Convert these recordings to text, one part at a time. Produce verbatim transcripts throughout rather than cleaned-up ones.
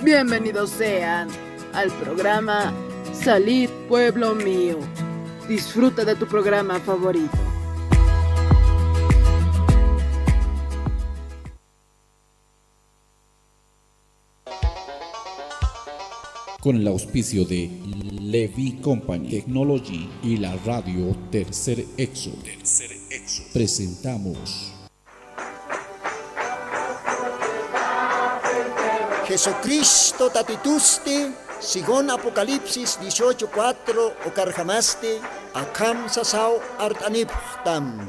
Bienvenidos sean al programa Salid Pueblo Mío. Disfruta de tu programa favorito. Con el auspicio de Levy Company Technology y la radio Tercer Éxodo, presentamos Jesucristo tatitusti, según Apocalipsis dieciocho cuatro, ukarjamasti, akham sasaw art'anipxtam.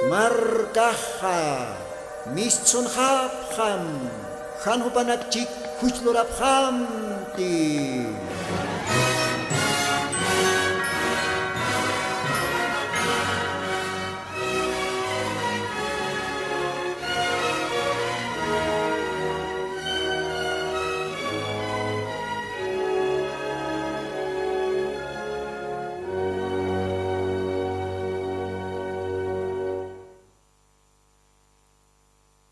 Markaxa mistsunxapxam, jan jupanakchik juchlurapxamti.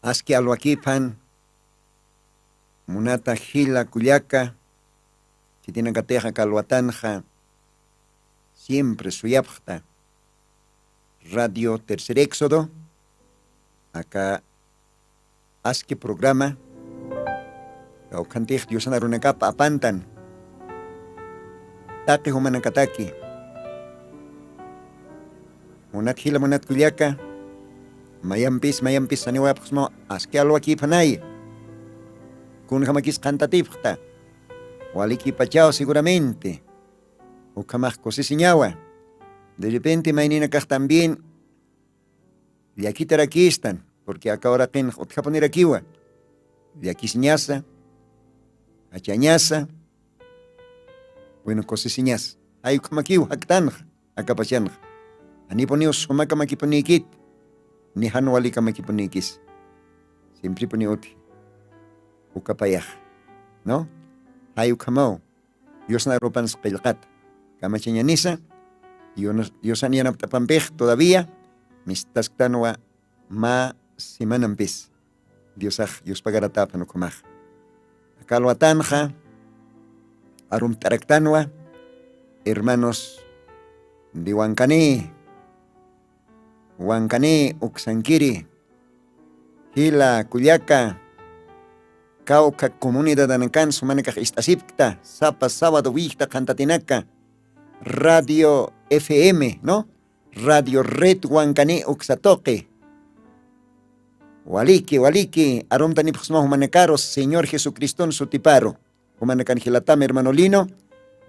Aski alwakiphan, munata jila kullaka, khitinakatixa aka alwatanxa siempre suyapxta Radio Tercer Éxodo, aka aski programa, kawkhantix Diosan arunakapa apantan, taqi jumanakataki. Munat jila, munat kullaka, mayampis, mayampis saniwapxsmaw aski alwakiphanay. Kunjamakis qhantatipxta, walikipachaw seguramente. Ukhamax kusisiñawa. De repente mayninakax también llakitarakistan, porque aka uraqinx utjapunirakiwa. Llakisiñasa, jachañasa, bueno, kusisiñasa. Jay ukhamakiw jaktanxa, akapachanxa. Janipuniw sumakamakipuniykit, ni jan walikamakipuniykis. Siemprepuniw utji. Ukapayax, ¿no? Jay ukhamaw. Diosan arupansa qillqata kamachañanisa, Dios-, Diosan yanapt'apampix todavía mistasktanwa mä semanampis. Diosax yuspagaratäpan ukhamax. Aka alwatanxa arumt'araktanwa, hermanos de Huancané, Huancané, Uksankiri, jila kullaka, kawkha comunidadanakan sumanakax ist'asipkta, sapa sábado willkta qhantatinaka, Radio F M, ¿no? Radio Red Huancané uksa tuqi. Waliki, waliki, arumtanipxsma jumanakaru Señor Jesucriston sutiparu. Jumanakan jilatam hermano Lino,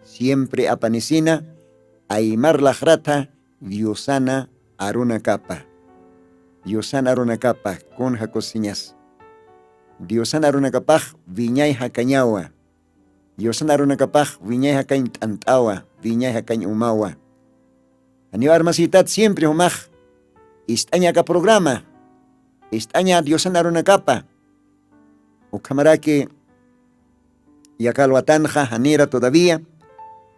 siempre apanisina, aymar laxratha Diosana arunakapa. Diosana arunakapa, kunja kusisiñas. Diosana arunakapax wiñay jakañawa. Diosana arunakapax wiñay jakañ t'ant'awa, wiñay jakañ umawa. Janiw armasitat siempre jumax ist'aña aka programa, ist'aña Diosan arunakapa. Ukhamaraki aka alwatanxa janira todavía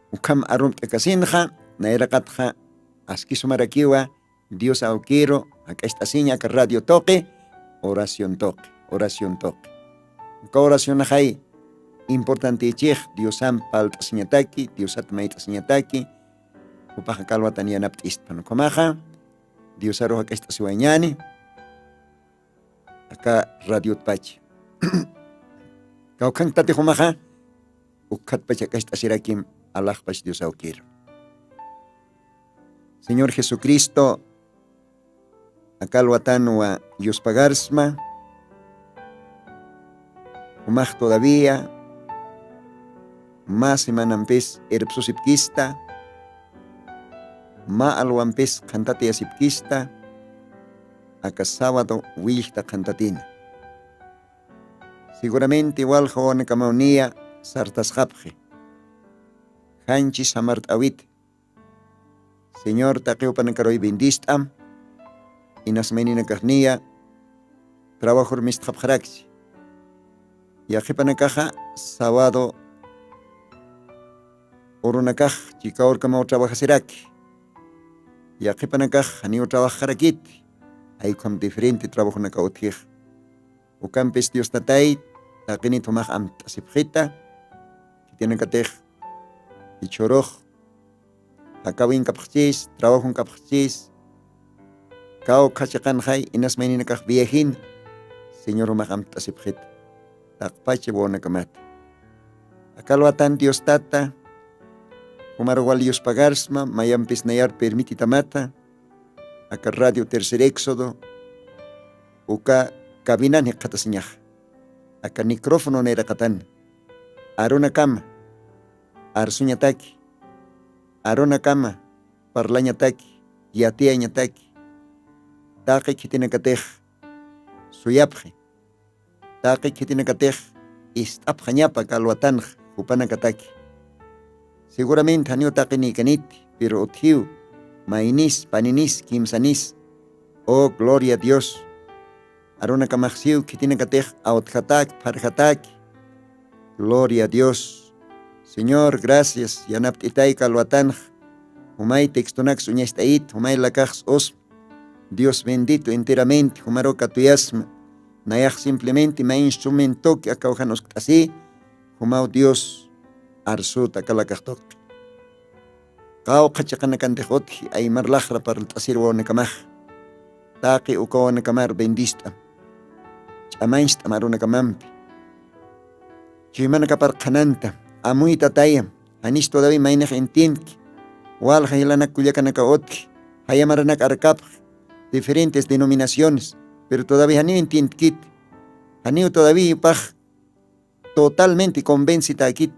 ukham arumt'akasinxa, nayraqatxa aski sumarakiwa Dios awkiru jak'acht'asiña aka radio tuqi, oración tuqi, oración tuqi. Aka oracionaxay importantechix Diosamp parlt'asiñataki, Diosat mayt'asiñataki, jupax aka alwatan yanapt'istpan ukhamaxa, Diosaru jak'acht'asiwayañäni, aka radiotpacha. Kawkhanktati jumaxa, ukkhatpach jak'acht'asirakim, alaxpach Dios awkiru. Señor Jesucristo, aka alwatanwa yuspagarsma, jumax todavía mä semanampis irpsusipkista, mä alwampis qhantatayasipkista, aka sábado willkta qhantatina. Seguramente walja wawanakamaw niya sartasxapxi. Janchi samart'äwit. Señor, taqi jupanakaruy bendist'am, inas mayninakax niya trabajur mistxapxarakchi. Yaqhipanakaxa sábado urunakax chika urkamaw trabajasiraki. Yaqhipanakax janiw trabajaxarakiti, jay ukham diferente trabajonakaw utjix. Ukampis Dios Tatay, taqinit jumax amt'asipxita, khitinakatix jichhurux, jakawinkapxchis, trabajonkapxchis, kawkha chiqanxay, inas mayninakax viajin, Señor jumax amt'asipxita, taqpacha wawanakamata. Akalwatan Dios Tata, jumar wal Dios pagarsma, mayampis nayar permititamata, aka Radio Tercer Éxodo, uka cabinan jikxatasiñaxa. Aka micrófono nayraqatan. Arunakama, arsuñataki. Arunakama, parlañataki, yatiyañataki. Taqi khitinakatix, suyapxi. Taqi khitinakatix, ist'apxañapa kalwatanx, jupanakataki. Seguramente janiw taqinïkaniti, pero utjiw, maynis, paninis, kimsanis. Oh, gloria a Dios. Arunakamaxsiw khitinakatix awtjatak, pharjatak. Gloria a Dios. Señor, gracias. Yanapt'itay kalwatanx. Jumay textonaks uñacht'ayit, jumay lakax usm. Dios bendito enteramente, jumaru katuyasma. Nayax simplemente ma instrumentoki akawjan uskt'asi, jumaw Dios arsuta kalakaxtuqi. Qawqha chiqanakantix utji aymar laxra parlt'asir wawanakamax. Taqi uka wawanakamar bendist'am. Ch'amañcht'am arunakamampi. Chuymanakapar qhananta, amuy tatayam, janis todavía maynix entiendki. Walja jilanak kullakanaka utji, jayamaranak arkapx, diferentes denominaciones, pero todavía janiw entiendkit. Janiw todavía pax totalmente convencitäkit.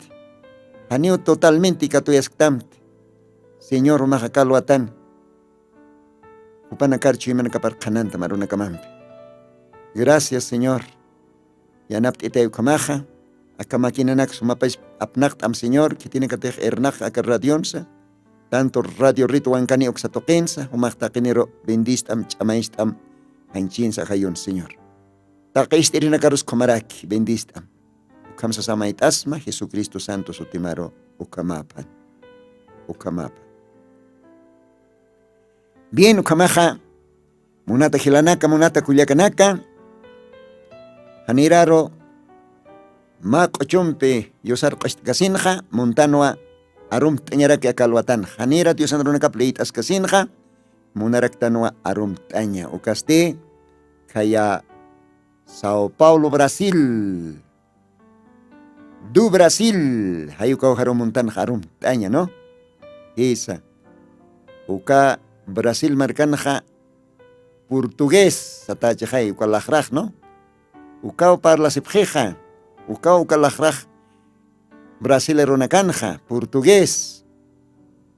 Janiw totalmente katuyasktamti. Señor, umaxa kalwatan. Jupanakar chuymanakapar qhanantam arunakamampi. Gracias, Señor. Yanapt'itay ukhamaxa, aka maquinanak sumapach apnaqt'am, Señor, khitinakatix irnaq aka radionsa, tanto Radio Ritwankani uksa tuqinsa, jumax taqiniru bendist'am, ch'amañcht'am, janchinsa ajayun, Señor. Taqi ist'irinakarus khumaraki, bendist'am. Ukham sasamayt'asma, Jesucristo santo sutimaru, ukhamapan, ukhamapan. Bien, ukhamaxa, munata jilanaka, munata kullakanaka, janiraru mä q'uchumpi yusar q'ucht'kasinxa, muntanwa arumt'añaraki aka alwatanxa. Janira Diosan runakap liyt'askasinxa, munaraktanwa arumt'aña. Ukasti, khaya Sao Paulo, Brasil. Du Brasil, jayukaw jaru muntanxa arumt'aña, ¿no? Jisa. Uka Brasil markanxa portugués, satachixay, uka laxrax, ¿no? Ukaw parlasipxixa, ukaw uka laxrax Brasil runakanxa, portugués.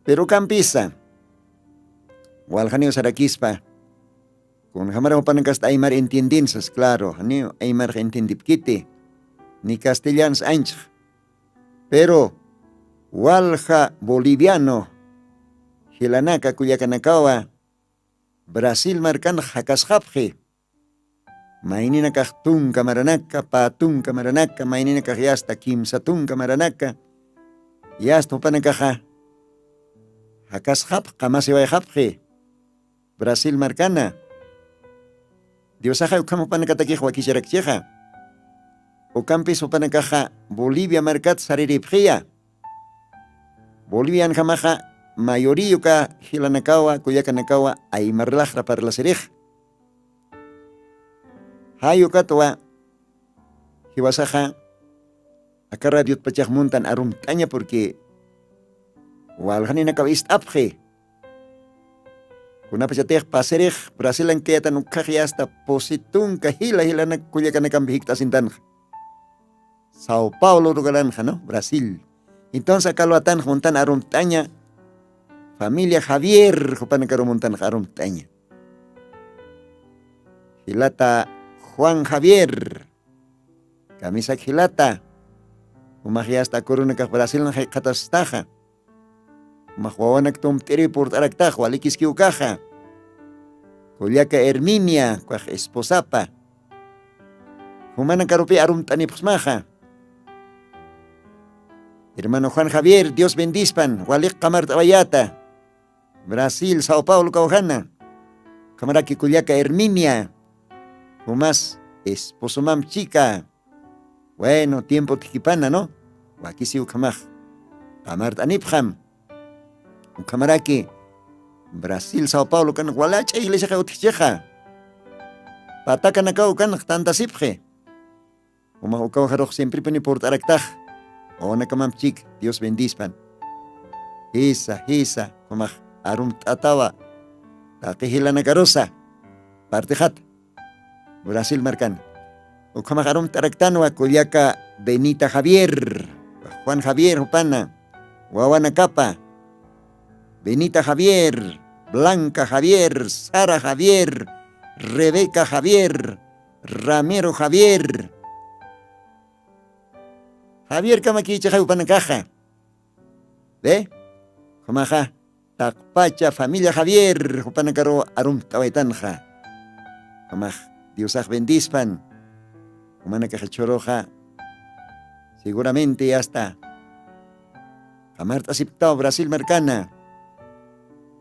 Pero ukampisa, waljaniw sarakispa, kunjamara jupanakasta aymar entiendinsas, claro, janiw aymarxa entiendipkiti, ni castellans anchxa. Pero walja boliviano jilanaka kullakanakawa Brasil markanxa jakasxapxi. Mayninakax tunka maranaka, pä tunka maranaka, mayninakax yasta kimsa tunka maranaka, yasta jupanakaxa jakasxapxi, qamasiwayxapxi. Brasil markana. Diosaxa ukham jupanakatakix wakicharakchixa. Ukampis jupanakaxa Bolivia markat sariripxiya. Bolivianjamaxa mayoría uka jilanakawa, kullakanakawa aymar laxra parlasirix. Jay ukatwa jiwasaxa aka radiotpachax muntan arumt'aña, porque waljaninakaw ist'apxi. Kunapachatix pasirix Brasilan kayatan ukhaxi hasta pusi tunka jila jilanak kullakanakampi jikt'asintanxa. Sao Paulo rugaranxa, ¿no? Brasil. Entonces aka alwatanxa muntan arumt'aña. Familia Javier jupanakaru muntanxa arumt'aña. Jilata Juan Javier, kamisak jilata. Umax yasta kurunakax Brasilna jayqatastaxa. Umax wawanak tumpt'iriw purt'araktax walikiski ukaxa. Kullaka Herminia ukax esposapa. Jumanakarupi arumt'anipxsmaxa. Hermano Juan Javier, Dios bendispan, waliq qamart'awayata. Brasil, Sao Paulo kawjana. Ukhamaraki kullaka Herminia. Jumas esposomamp chika. Bueno, tiempo thikipana, ¿no? Wakisi ukhamax qamart'anipxam. Ukhamaraki Brasil, Sao Paulo kan wala ch'a iglesiaqa utjchixa. Patakanakaw kan tantasipxi. Umax ukaw jarux siemprepuni purt'araktax wawanakamamp chik. Dios bendispan. Jisa jisa, ukhamax arumt'atawa taqi jilanakarusa. Partixat Brasil markan. Ukhamax arumt'araktanwa kullaka Benita Javier, Juan Javier jupana, wawanakapa Benita Javier, Blanca Javier, Sara Javier, Rebeca Javier, Ramiro Javier. Javier kamakichixay jupanakaxa. Ve, jumaxa taqpacha familia Javier jupanakaru arumt'awaytanxa. Jumax Diosax bendispan. Jumanakaxa chhuruxa seguramente yasta qamart'asipktaw Brasil markana.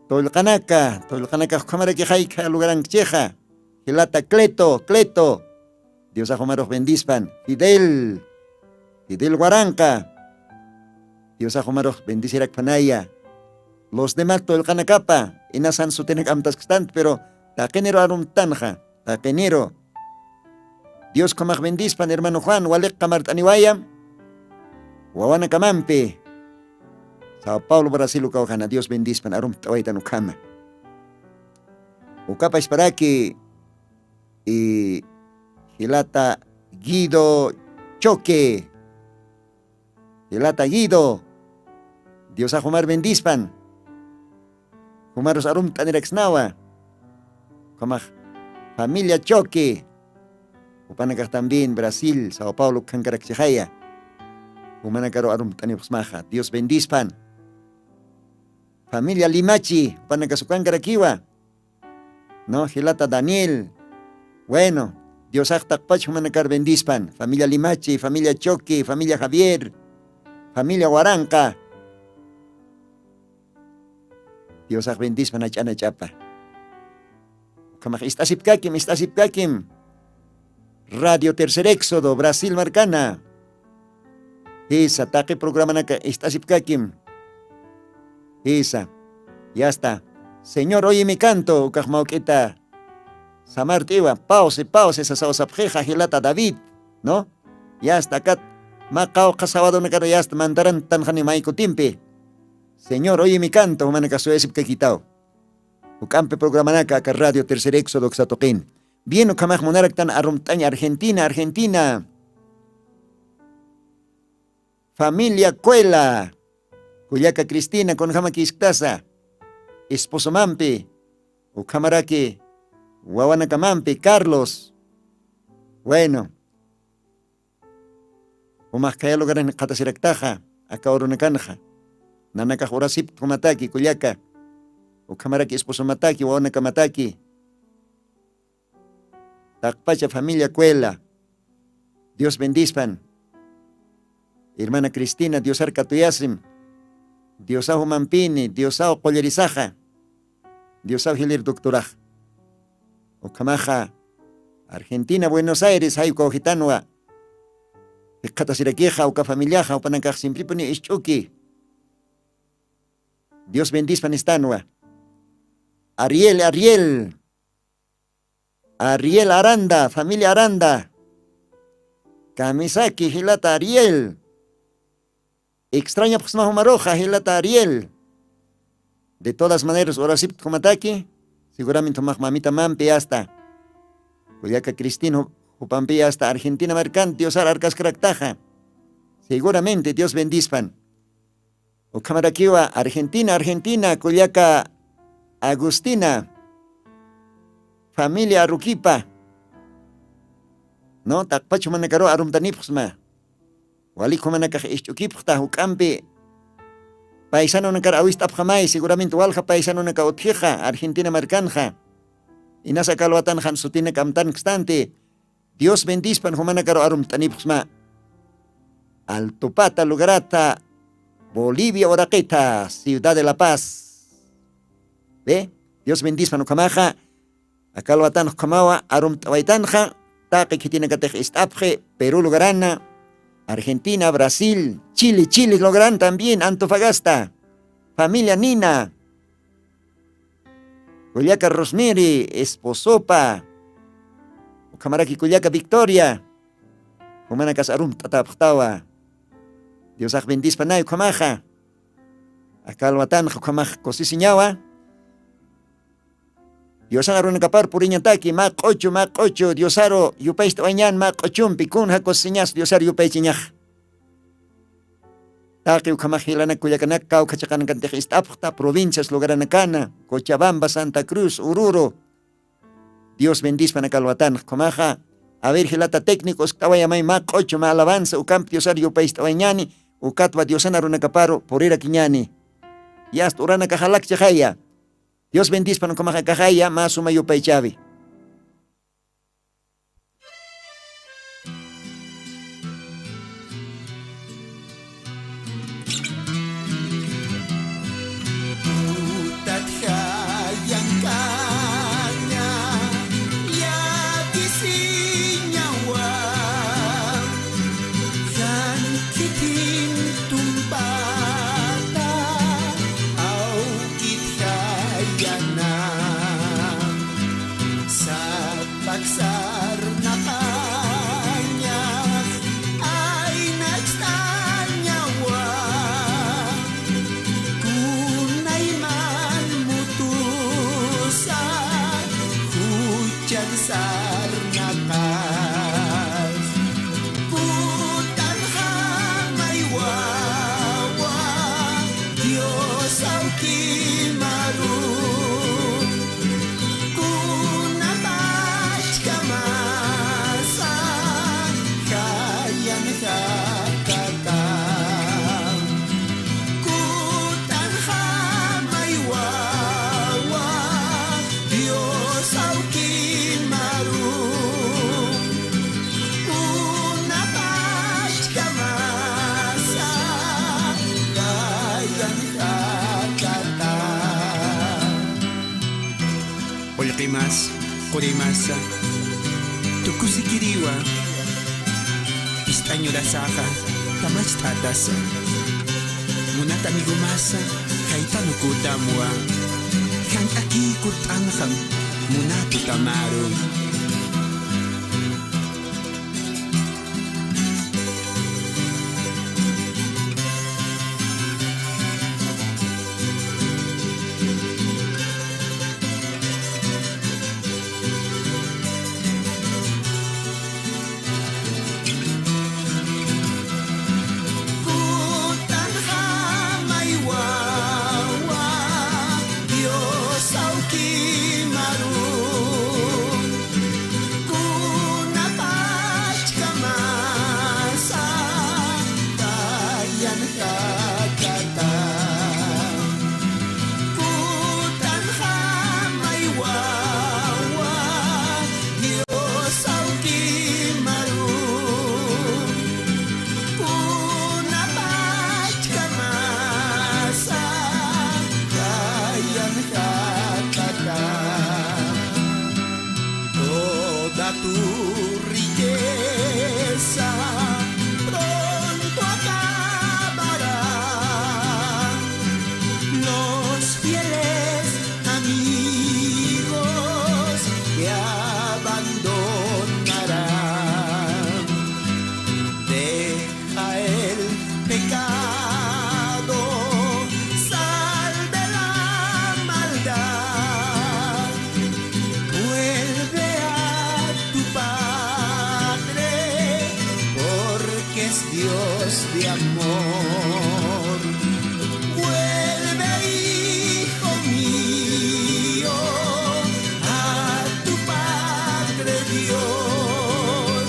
Tullqanaka tullqanaka jukhamarakixay khaya lugarankchixa. Jilata Cleto, Cleto, Diosax umarux bendispan. Fidel, Fidel Waranqa, Diosax umarux bendisirakpanaya. Los demás tullqanakapa inasan sutinak amtasktant pero taqiniru arumtanxa. Taqiniru Dios ukhamax bendispan hermano Juan waliq qamart'aniwaya. Wawanakamampi Sao Paulo Brasil ukawxana Dios bendispan arumt'awaytan ukhama. Ukapashparaki y jilata Guido Choque. Jilata Guido, Diosax jumar bendispan. Jumarus arumt'aniraksnawa. Jumax familia Choque. Jupanakax también Brasil Sao Paulo khankarakchixaya. Jumanakaru arumt'anipxsmaxa Dios bendispan. Familia Limachi jupanakasukankarakiwa. No jilata Daniel. Bueno, Diosax taqpach jumanakar bendispan familia Limachi, familia Choque, familia Javier, familia Waranqa. Diosax bendispan ach'ana ch'apa. Ukhamax ist'asipkakim ist'asipkakim. Radio tercer éxodo Brasil markana. Jisa taqi programanaka ist'asipkakim. Jisa. Yasta. Señor oye mi canto ukax mawk'ita samart'iwa pawsi pawsi sasawsapxixa jilata David. No. Yasta akat mä qawqha sawadonakara yasta mantarantanxani may kutimpi. Señor oye mi canto jumanakax suyasipkakitaw. Juk'ampi programanaka aka radio tercer éxodo uksatuqin. Bien ukhamax munaraktan arumt'añ argentina argentina. Familia Cuela, kullaka Cristina kunjama kisktasa. Esposomampi ukhamaraki wawanakamampi Carlos. Bueno, umax khaya lugaran qhatasiraktaxa aka urunakanxa. Nanakax urasiptkumataki kullaka ukhamaraki esposomataki wawanakamataki. Taqpacha familia Cuela. Dios bendispan. Hermana Cristina diosar katuyasim. Diosaw jumampini diosaw qullirisaxa. Diosaw jilir doctorax. Ukhamaxa argentina buenos aires jayku awjitanwa. Jikxatasirakixa uka familiaxa upanakax simpripuni isch'uki. Dios bendispan istanwa. Ariel ariel. Ariel aranda familia aranda. Kamisaki jilata ariel. Extrañapxsma jumaruxa jilata ariel. De todas maneras urasiptkumataki seguramente jumax mamita mampi asta. Kullaka cristin jupampi asta argentina markant diosar arkaskaraktaxa. Seguramente dios bendispan. Ukhamarakiwa argentina argentina kullaka agustina familia arukipa. No taqpach jumanakaru arumtanipxsma. Walik jumanakax isch'ukipxta juk'ampi paisanunakar awist'apxamay seguramente walja paisanunaka utjixa argentina markanxa. Inas akalwatanxan sutinak amtankstanti. Dios bendispan jumanakaru arumt'anipxsma. Altupata lugarata bolivia uraqita ciudad de la paz. Be dios bendispan ukhamaxa. Akalwatan ukhamawa arumt'awaytanxa. taqi khitinakatix ist'apxi, Perú lugarana, Argentina, Brasil, Chile, Chile lugaran también, Antofagasta, familia Nina, kullaka Rosemary, esposopa, ukhamaraki kullaka Victoria, jumanakas arumt'atapxtawa. Diosax bendispanay ukhamaxa. Aka alwatanxa ukhamax kusisiñawa. Diosan arunakapar puriñataki, mä q'uchu, mä q'uchu, Diosaru yupaycht'awañan mä q'uchumpi, kunja kusisiñas Diosaru yupaychiñax. Taqi ukhamax jilanak kullakanak kawkha chiqanakantix ist'apxta, provincias lugaranakana, Cochabamba, Santa Cruz, Oruro. Dios bendispan aka alwatanxa ukhamaxa. A ver, jilata técnico, uskt'awayamay mä q'uchu, mä alabanza, ukampi Diosar yupaycht'awañani, ukatwa Diosan arunakaparu purirakiñani. Yast uranakax alakchixaya. Dios bendispan ukhamaxa akaxaya, mä suma yupaychawi. Utatxa llank'aña llakisiñawa, jan khitin tumpata awkitxa yana. Sapa sarnaqañax aynacht'añawa, kunayman mutusa juchan sarnaqax. Kutanxamay wawa, Dios awkimaru, kuna pachkamasa, kayan jakata. Kutanxamay wawa, Dios awkimaru, kuna pachkamasa, kayan jakata. Qullqimas, qurimasa, tukusikiriwa, ist'añurasaxa, kamacht'atasa. Munat amigomasa, khaytan kutamwa, jant'akiy kutt'anxam, munat utamaru. Kutanxamay wawa, Dios awkimaru, kuna pachkamasa, kayan jakata. Kutanxamay wawa, Dios awkimaru, kuna pachkamasa, kayan jakata. Toda tu riqueza pronto acabará. Los fieles amigos te abandonarán. Deja el pecado, sal de la maldad. Vuelve a tu Padre, porque es Dios de amor. Vuelve, hijo mío, a tu Padre Dios.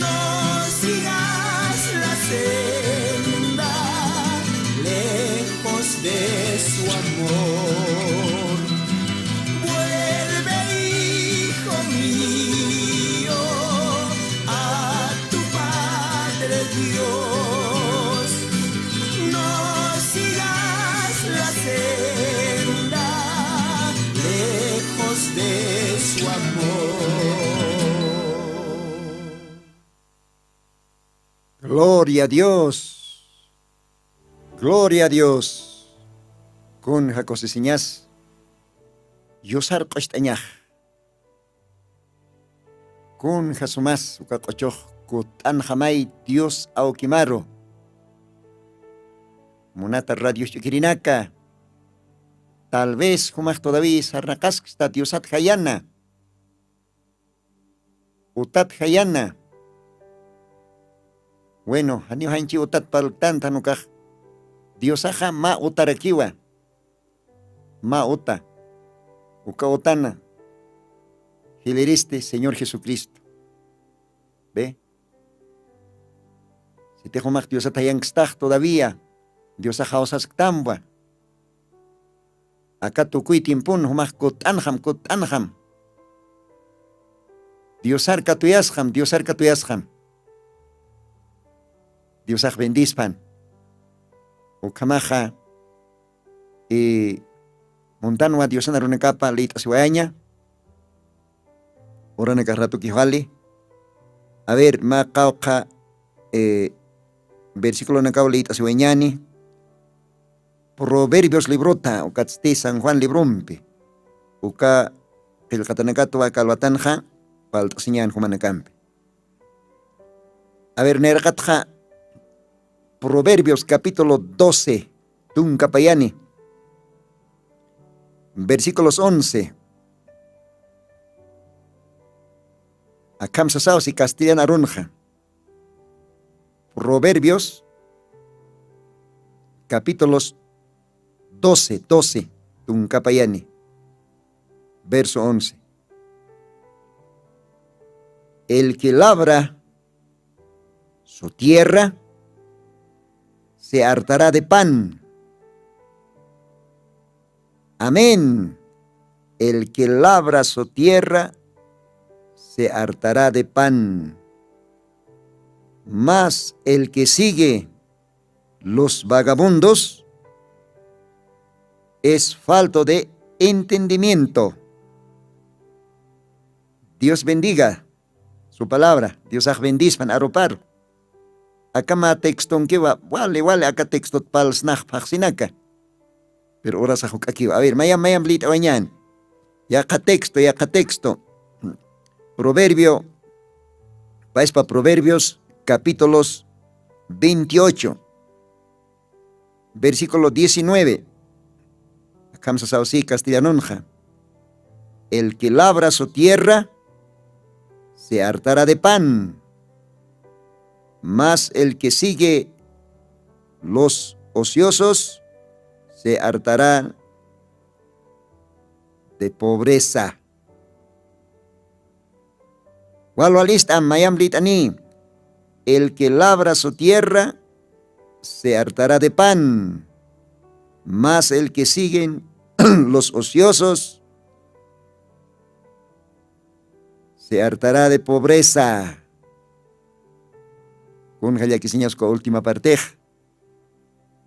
No sigas la senda lejos de su amor. Vuelve, hijo mío, a tu Padre Dios. Gloria a Dios. Gloria a Dios. Kun jakusisiñas. Yusar q'ust'añax. Kun jasumas uka q'uchux kut'an jamay Dios awkimaru. Munata radios ch'ukirinaka. Tal vez jumax todavía sarnaqasksta Diosat jayana. Utat jayana. Bueno, janiw janchi utat parlktantan ukax. Diosaxa mä utarakiwa. Mä uta. Uka utana. Jiliristi Señor Jesucristo. Ve. Sitix jumax Diosat jayankstax todavía. Diosax jawsasktamwa. Aka tukuy tiempon jumax kut'anxam kut'anxam. Diosar katuyasxam Diosar katuyasxam. Diosax bendispan. Ukhamaxa. Muntanwa diosana runakapa liyt'asiwayaña. Uranakax ratukix wali. A ver mä qawqha versiculonakaw liyt'asiwayañani. Proverbios librota ukatsti san juan librompi uka qillqatanakatwa kalwatanxa. Palt'asiñan jumanakampi. A ver nayraqatxa proverbios capítulo doce. Tunkapayani. Versículos once. Akham sasaw si castellan arunxa. Proverbios capítulos doce doce. Tunkapayani. Verso once. El que labra su tierra se hartará de pan. Amén. El que labra su tierra se hartará de pan. Mas el que sigue los vagabundos es falto de entendimiento. Dios bendiga su palabra. Diosax bendispan arupar. Akama textonkiwa wali wali aka textot palsnax phaxsinaka. Pero urasax juk'akiwa a ver mayam mayam lït'awañan. Yaqha texto yaqha texto. Proverbio paispa proverbios capítulos veintiocho. Versículo diecinueve. Akham sasaw si castellanonxa. El que labra su tierra se hartará de pan. Mas el que sigue los ociosos se hartará de pobreza. Walwalist'am mayam lït'ani. El que labra su tierra se hartará de pan. Mas el que siguen los ociosos se hartará de pobreza. Kun jallakisiñas uka última partex.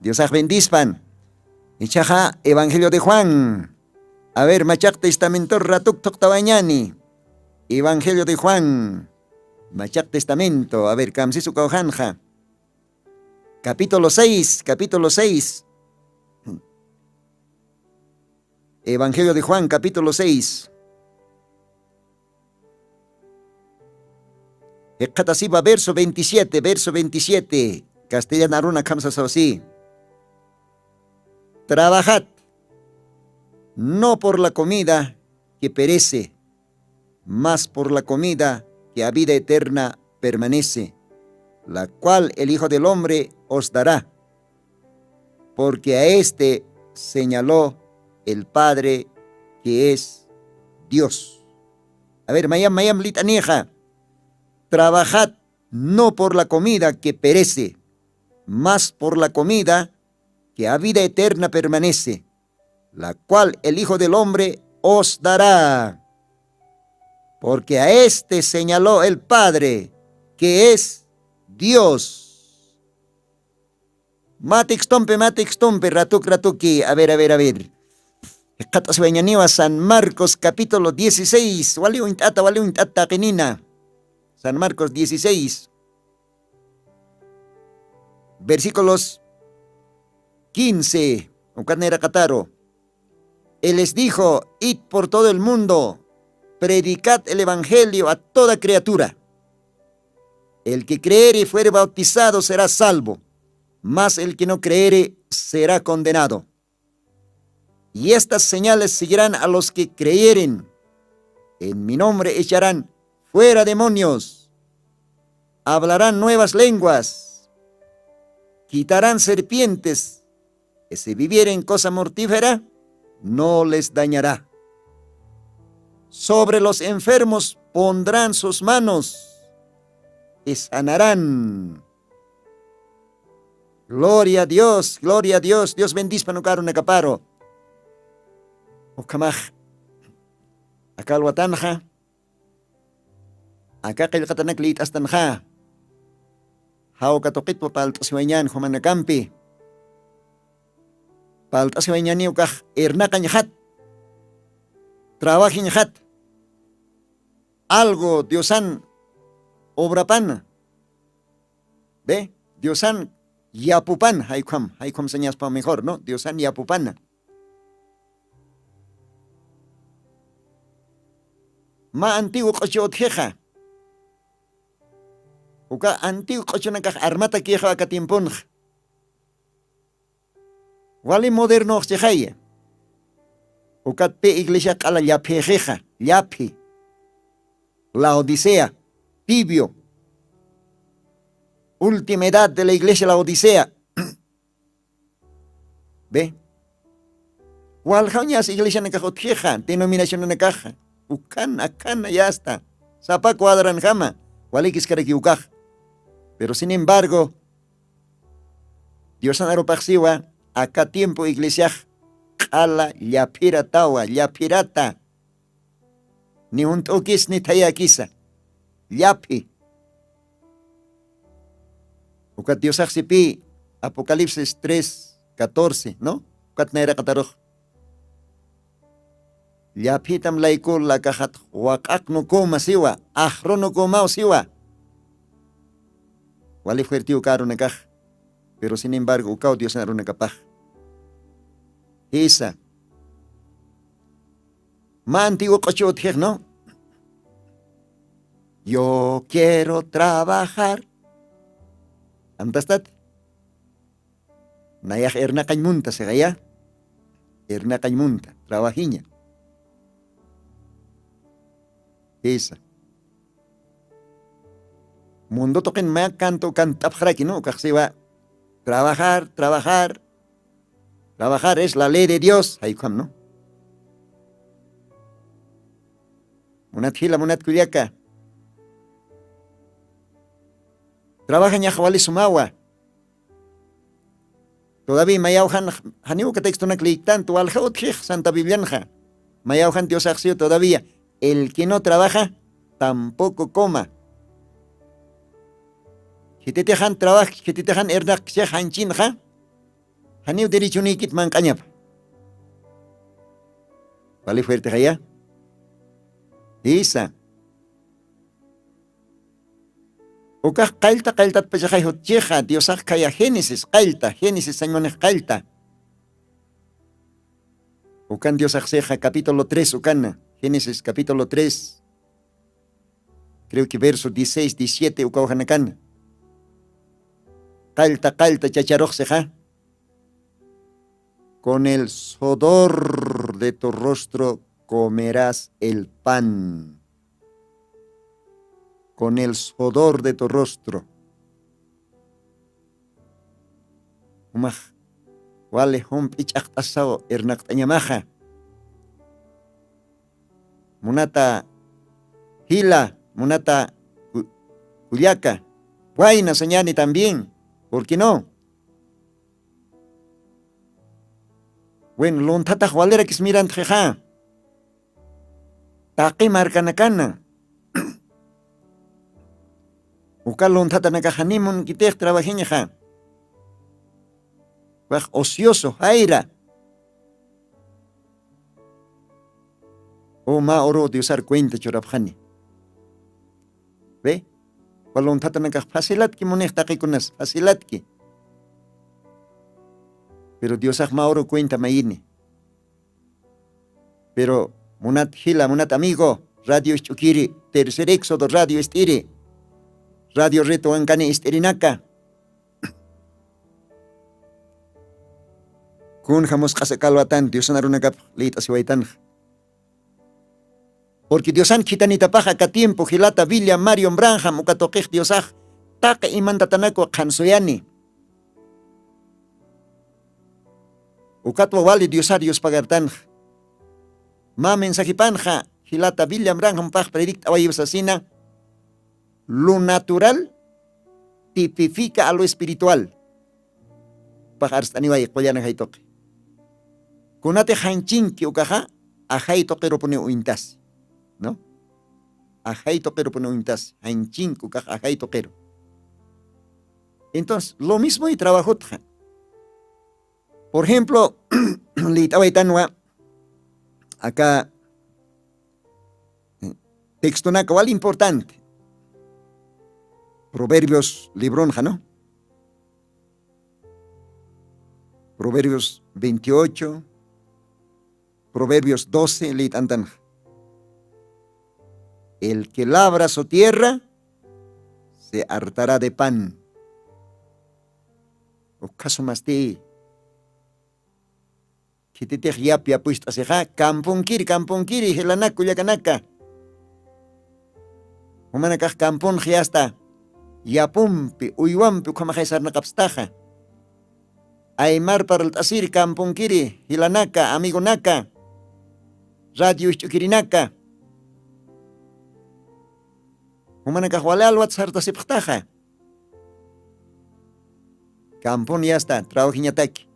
Diosax bendispan. Ichaxa evangelio de juan. A ver machaq testamentor ratuk thuqtawañani. Evangelio de juan. Machaq testamento a ver kamsis ukaw janxa. Capítulo seis capítulo seis. Evangelio de juan capítulo seis. Jikxatasipa verso veintisiete verso veintisiete. Castellana runa khamsasawsi. Trabajad no por la comida que perece, mas por la comida que a vida eterna permanece, la cual el hijo del hombre os dará. Porque a este señaló el padre, que es dios. A ver mayam mayam lit'anixa. Trabajad no por la comida que perece, mas por la comida que a vida eterna permanece, la cual el hijo del hombre os dará. Porque a este señaló el padre, que es dios. Matixtumpi matixtumpi ratuk ratuki a ver a ver a ver. Qat'asiwañaniwa san marcos capítulo dieciséis wali uñt'ata wali uñt'ata taqinina. San marcos dieciséis. Versículos quince, ukat nayraqataru. Él les dijo: "Id por todo el mundo, predicad el evangelio a toda criatura. El que creere y fuere bautizado será salvo, mas el que no creere será condenado. Y estas señales seguirán a los que creyeren: en mi nombre echarán fuera demonios, hablarán nuevas lenguas, quitarán serpientes, que si bebieren cosa mortífera, no les dañará. Sobre los enfermos pondrán sus manos y sanarán". Gloria a Dios, gloria a Dios. Dios bendispa nukarunakaparu. Ukhamax, aka alwatanxa, aka qillqatanak liyt'astanxa, jawka tuqitwa palt'asiwañän jumanakampi. Palt'asiwañäni ukax irnaqañxat, trabajiñxat, algo Diosan obrapana. Ve, Diosan yapupana, jaykham jaykham sañaspa mejor, ¿no? Diosan yapupana. Mä antigu q'uchu utjixa, uka antigu q'uchunakax armata kixaw aka tiemponxa. Wali modernoxchixaya. Ukat pi iglesia q'ala llaphixixa, llaphi. Laodicea, tibio, última edad de la iglesia Laodicea. Ve, waljaw ñas iglesianakax utjixa, denominacionanakaxa, ukan akan yasta, sapa cuadranjama, walikiskarakiw ukax. Pero sin embargo, diosan arupaxsiwa, aka tiempo iglesiax q'ala llaphiratawa, llaphirata. Ni junt'ukis ni thayakisa, llaphi. Ukat diosaxsipi, apocalipsis tres catorce, ¿no? Ukat nayraqatarux, llaphitam laykul akaxat waq'aqnukuma siwa, axrunukuma siwa. Wali fuertiw karunakax. Pero sin embargo ukaw diosan arunakapax. Jisa, mä antigu q'uchu utjix, ¿no? Yo quiero trabajar. Amtastat, nayax irnaqañ munta sixaya. Irnaqañ munta, trabajiña. Jisa, mundo tuqin mä canto cant'apxaraki, ¿no? Ukaxsiwa, trabajar, trabajar. Trabajar es la ley de Dios, jaykham, ¿no? Munat jila, munat kullaka, trabajañax wali sumawa. Todavía mayawjan, janiw uka textonak liyktanta, walja utjix santa biblianxa. Mayawjan diosaxsiw todavía, el que no trabaja tampoco coma. Khititixan trabaj, khititixan irnaqkchix janchinxa, janiw derechoniykit manq'añapa. Wali fuertixaya. Jisa, ukax qallta qalltatpachaxay jutchixa diosax khaya génesis qallta, génesis sañmunix qallta. Ukan diosaxsixa capítulo tres ukana, génesis capítulo tres, creo que verso dieciséis, diecisiete ukawxanakana. Qallta qallta chacharuxsixa, con el sudor de tu rostro comerás el pan. Con el sudor de tu rostro. Jumax, wali jump'i ch'aqt'asaw irnaqt'añamaxa. Munata jila, munata kullaka, wayna sañani también. ¿Por qué no? Bueno, luntatax walirakis mirantxixa, taqi markanakana. Uka lunthatanakaxanimun kitix trabajiñxa. Wax ocioso jayra. Uma uru diosar cuenta churapxani. Ve, waluntatanakax facilatki munix taqikunas facilatki. Pero diosax mawru cuenta mayini. Pero munat jila munat amigo, radio isch'ukiri, tercer éxodo radio ist'iri, radio reto wankani ist'irinaka, kun jamusq'asa kalwatan diosana runakapx liyt'asiwaytanxa. Purqui diosan khitanitapax aka tiempo jilata villa mario branjam uka tuqix diosax taqi imantatanakwa qhansuyani. Ukatwa wali diosar yuspagartanxa. Mä mensajipanxa jilata villa branjampax predikt'awayiw sasina, lo natural tipifica a lo espiritual. Pax arst'aniway qullana jaytuqi. Kunati janchinki ukaxa ajay tuqirupuni uñtasi, ¿no? Ajay tuqirupuni uñtasi janchinki ukaxa ajay tuqiru. Entonces lo mismo y trabajotxa. Por ejemplo, liyt'awaytanwa aka textonaka wal importante. Proverbios libronxa, ¿no? Proverbios veintiocho, Proverbios doce liyt'antanxa. El que labra su tierra se hartará de pan. Ukhasumasti. Khititix yap yapucht'asixa kampunkiri kampunkiri jilanak kullakanaka. Jumanakax kampunxi asta yapumpi uywampi ukhamaxay sarnaqapstaxa. Aymar parlt'asiri kampunkiri jilanaka amigonaka, radio isch'ukirinaka. Jumanakax wali alwat sartasipxtaxa. Kampun yasta trabajiñataki.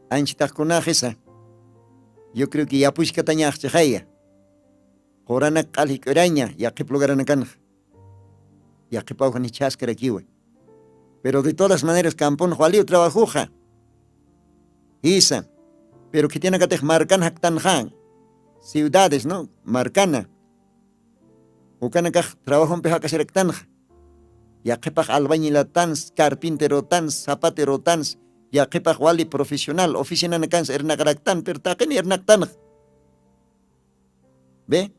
Anchitaxkunaxisa. Yo creo que yapuchkatañaxchixaya. Quranak q'al jik'uraña yaqhip lugaranakanxa. Yaqhipaw janichhaskarakiwa. Pero de todas maneras kampunxa waliw trabajuxa. Jisa. Pero khitinakatix markan jaktanxa. Ciudades no markana. Ukanakax trabajompi jak'asiraktanxa. Yaqhipax albañilatans carpinterotans zapaterotans, yaqhipax wali profesional oficinanakans irnaqaraktan pero taqin irnaqtanxa. Ve.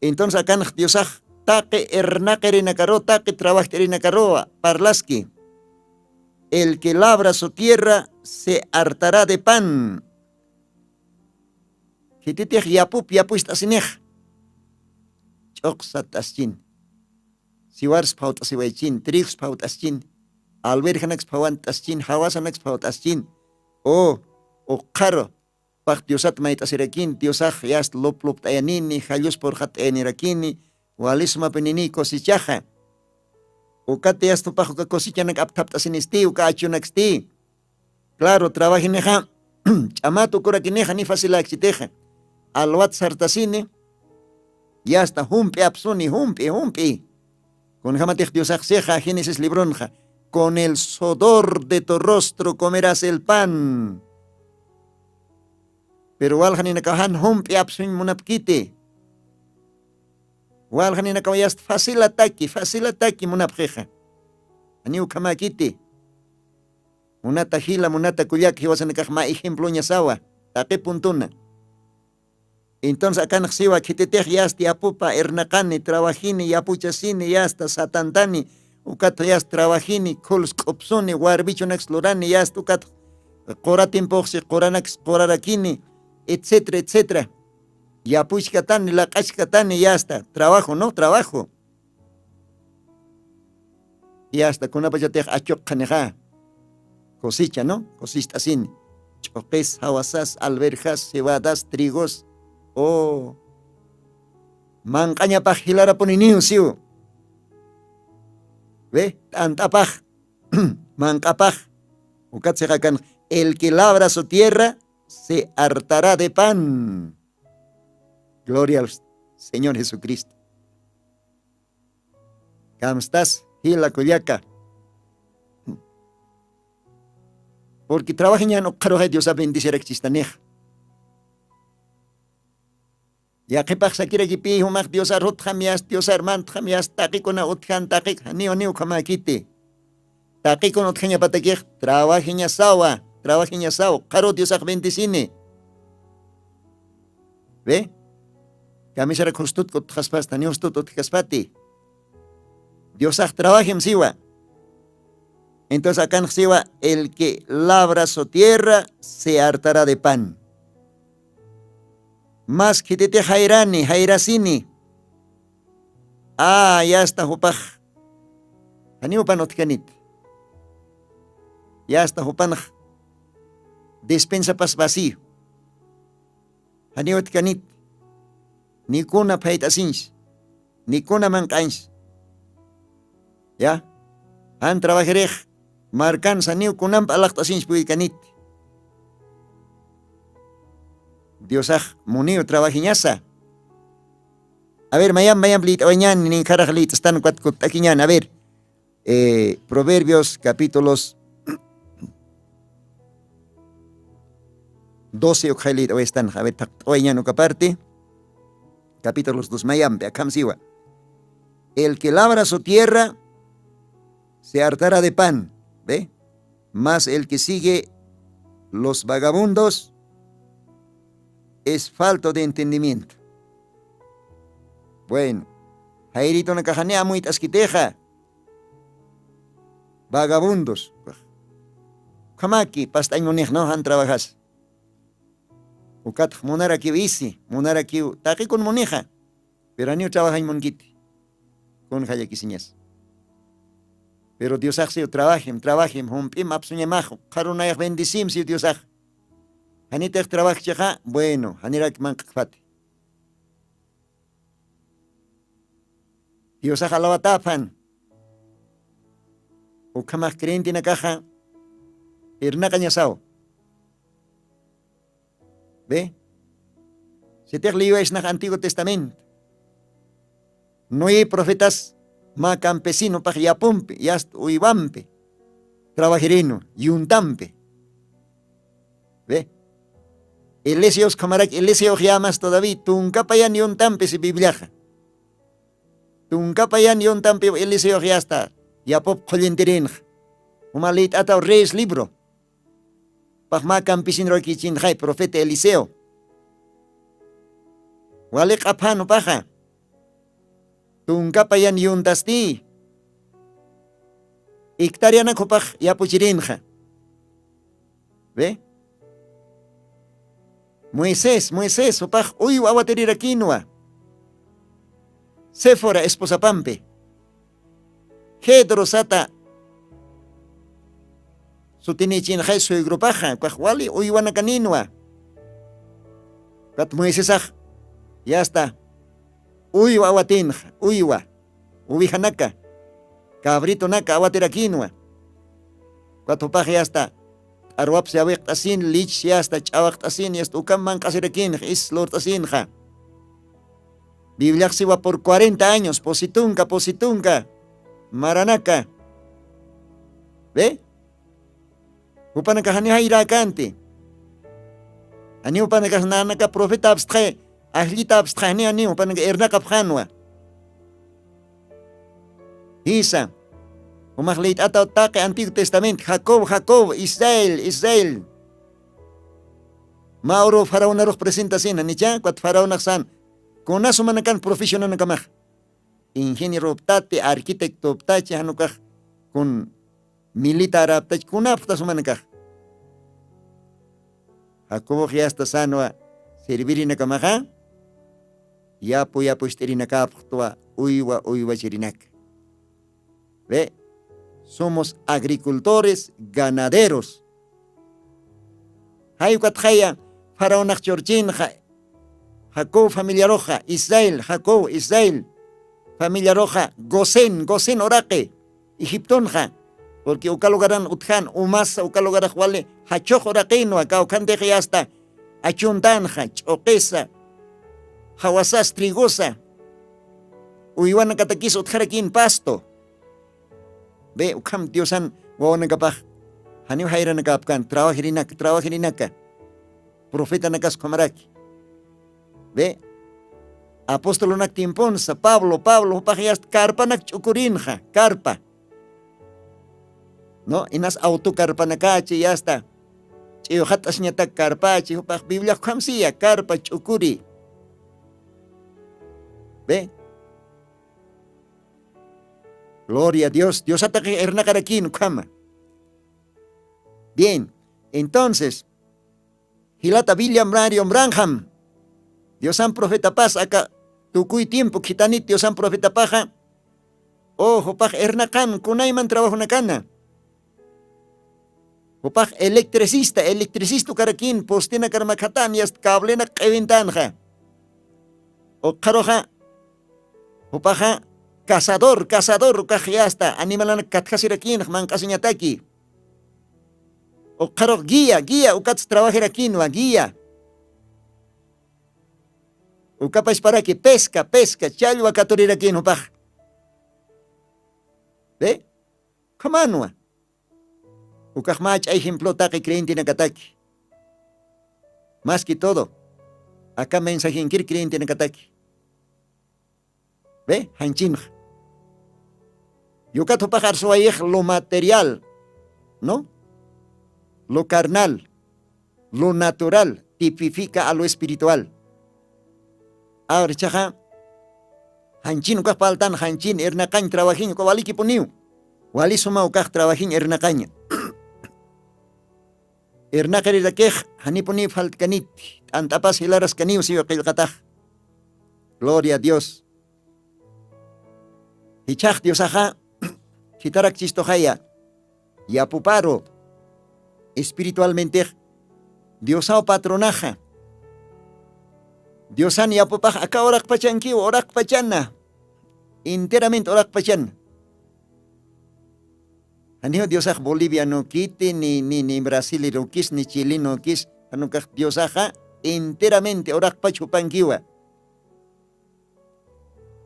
Entonces akanx diosax taqi irnaqirinakaru taqi trabajt'irinakaruwa parlaski. El que labra su tierra se hartará de pan. Khititix yapup yapucht'asinix. Ch'uqsat t'aschin. Siwars phawt'asiwaychin trigos phawt'aschin. Alberjanaks phawantt'aschin jawasanaks phawt'aschin. U uqharu pax diosat mayt'asirakin diosax yast lup lupt'ayanini jallus purxatt'ayanirakini. Walismapinini cosechaxa. Ukat yastupax uka cosechanak apthapt'asinisti uka achunaksti. Claro trabajinixa. Ch'amat ukurakinixa ni facilakchitixa. Alwat sartasini. Yasta jump'i apsuni jump'i jump'i. Kunjamatix diosax sixa génesis libronxa, con el sudor de tu rostro comerás el pan. Pero waljaninakaw jan jump'i apsuñ munapkiti. Waljaninakaw yasta facilataki facilataki munapxixa. Janiw ukhamäkiti. Munata jila munata kullak jiwasanakax mä ejemploñasawa. Taqi puntuna. Entonces akanxsiwa khititix yasta yapupa irnaqani trabajini yapuchasini yasta satantani. Ukata yasta trabajini khulsk'upsuni warbichunaks lurani yasta ukata qura timpuxsi quranaks qurarakini, etcétera etcétera. Yapuchkatani laq'achkatani yasta trabajo no trabajo. Yasta kunapachatix achuqxanixa. Cosecha no cosecht'asini. Ch'uqis jawasas alberjas cebadas trigos. O manq'añapax jilarapuniniw siw. Ve t'ant'apax manq'apax. Ukat siqakan el que labra su tierra se hartará de pan. Gloria al señor jesucristo. Kamstas jila kullaka. Purqui trabajiñan uqharuxay diosa bendisirakchistanixa. Yaqhipax sakirakipi jumax diosar jutxam yas diosar mantxam yas taqikuna utjan taqik janiw niw ukhamäkiti. Taqikun utjañapatakix trawajiñasawa, trawajiñasaw qharu diosax bendisini. Ve, kamisarak justut kutxaspasta ni justut utjkaspati. Diosax trabajim siwa. Entonces akanx siwa el que labra su tierra se hartará de pan. Mas khititi jayrani jayrasini. A yasta jupax janiw pan utkanit. Yasta jupanax dispensapas vasiyu. Janiw utkanit. Nikuna phayt'asinsi. Nikuna manq'ansi. Ya, jan trabajirix markansa niw kunampa alaxt'asinsi puykanit. Diosax muniw trabajiñasa. A ver mayamp mayamp lït'awañan ninkarax lït'stan kuat kutt'akiñan a ver. Proverbios capítulos doce ukxay lït'awaystan a ver thaqt'awañan uka parte. Capítulos dos mayampi akham siwa. El que labra su tierra se hartará de pan. Ve, mas el que sigue los vagabundos es falto de entendimiento. Bueno, jayritunakaxani amuyt'askitixa. Vagabundos. Ukhamaki past'añ munixnaw jan trabajas. Ukatx munarakiw isi munarakiw taqikun munixa. Pero janiw trabajañ munkiti. Kun jallakisiñas. Pero diosax siw trabajim trabajim jump'im apsuñamax. Qharunayax bendisim siw diosax. Janitix trabajchixa bueno janirak manq'kpati. Diosax alawataphan. Ukhamax creyentenakaxa irnaqañasaw. Ve, sitix liywayshnax antiguo testamento noé profetas mä campesinopax yapumpi yast uywampi trabajirinwa yuntampi. Ve, eliseos khamarak eliseox yamas todaví tunkapayan yuntampi si bibliaxa. Tunkapayan yuntampiw eliseox yasta yapup qhullintirinxa. Juma lït'ataw reyes libro paxma campesinorakichinxay profeta eliseo. Wali q'aphanupaxa tunkapa yan yuntasti hectarianak jupax yapuchirinxa. Ve, moisés moisés jupax uywa awatirirakinwa. Séfora esposapampi jedro sata sutinichinxay suegropaxa ukax wali uywanakaninwa. Ukat moisesax yasta uywa awatinxa uywa ovejanaka cabritonaka awatirakinwa. Ukat jupax yasta t'arwaps yawiqt'asin lichs yasta ch'awaqt'asin yasta ukam manq'asirakinxa is lurt'asinxa. Bibliaxsiwa por cuarenta años pusitunka pusitunka maranaka. Ve, jupanakax janiw jayräkänti. Janiw jupanakax nanaka profetapstxay ajllitapstxay janiw janiw jupanaka irnaqapxänwa. Jisa, jumax lït'ataw taqi antiguo testamento jacob jacob israel israel. Mä uruw faraonarux presentasina nicha ukat faraonaxsan kunasumanakan profesionanakamax. Ingenieruptati arquitectoptachi janukax kun militaraptach kunapxtasumanakax. Jacobox yasta sanwa servirinakamaxa yapu yapucht'irinakapxtwa uywa uywachirinaka. Ve, somos agricultores ganaderos. Jaywkatxaya faraonax churchinxa jacob familiaruxa israel jacob israel familiaruxa gosen gosen uraqi egiptonxa. Purqui uka lugaran utjan umasa uka lugarax wali jachux uraqinwa kawkhantix yasta achuntanxa ch'uqisa jawasas trigosa uywanakatakis utjarakin pasto. Ve ukham diosan wawanakapax janiw jayranakapkan trawajirinaka trawajirinaka. Profetanakas ukhamaraki. Ve, apostolunak tiemponsa pablo pablo jupax yasta carpanak ch'ukurinxa carpa. ¿No? Inas auto karpanakachi yasta. Ch'iyuxat'asiñatak karpachi jupax bibliax khamsiya karpa ch'ukuri. Ve. Gloria a dios diosataqix irnaqarakin ukhama. Bien. Entonces, jilata william rariom ranjam, diosan profetapas aka tukuy tiempo khitanit diosan profetapaxa. O jupax irnaqan kunayman trabajunakana. Jupax electricista electricista ukarakin postinakar makhatan yast cablenak q'ewintanxa. Ukxaruxa jupaxa cazador cazador ukax yasta animalanak katjasirakinx manq'asiñataki. Ukxarux guía guía ukats trabajirakinwa guía. Ukapachparaki pesca pesca challwa katurirakin jupax. Ve. Ukhamanwa. Ukaxmach ejemplo taqi creyentenakataki. Mas que todo aka mensajenkir creyentenakataki. Ve janchinx. Yukat jupax arsuwayix lo material, no, lo carnal, lo natural tipifica a lo espiritual. Awra ichaxa janchin ukax paltan janchin irnaqañ trawajiñ uka walikipuniw. Wali suma ukax trawajiñ irnaqaña. Irnaqirirakix janipuniw faltkanit. T'ant'apas jilaraskaniw siwi qillqatax. Gloria a dios. Jichhax diosaxa khitarakchistuxaya yapuparu espiritualmentix diosaw patronaxa. Diosan yapupax aka uraqpachankiw uraqpachana. Enteramente uraqpachana. Janiw diosax bolivianokiti ni ni ni brasilirokis ni chilinokis janukax diosaxa enteramente uraqpach jupankiwa.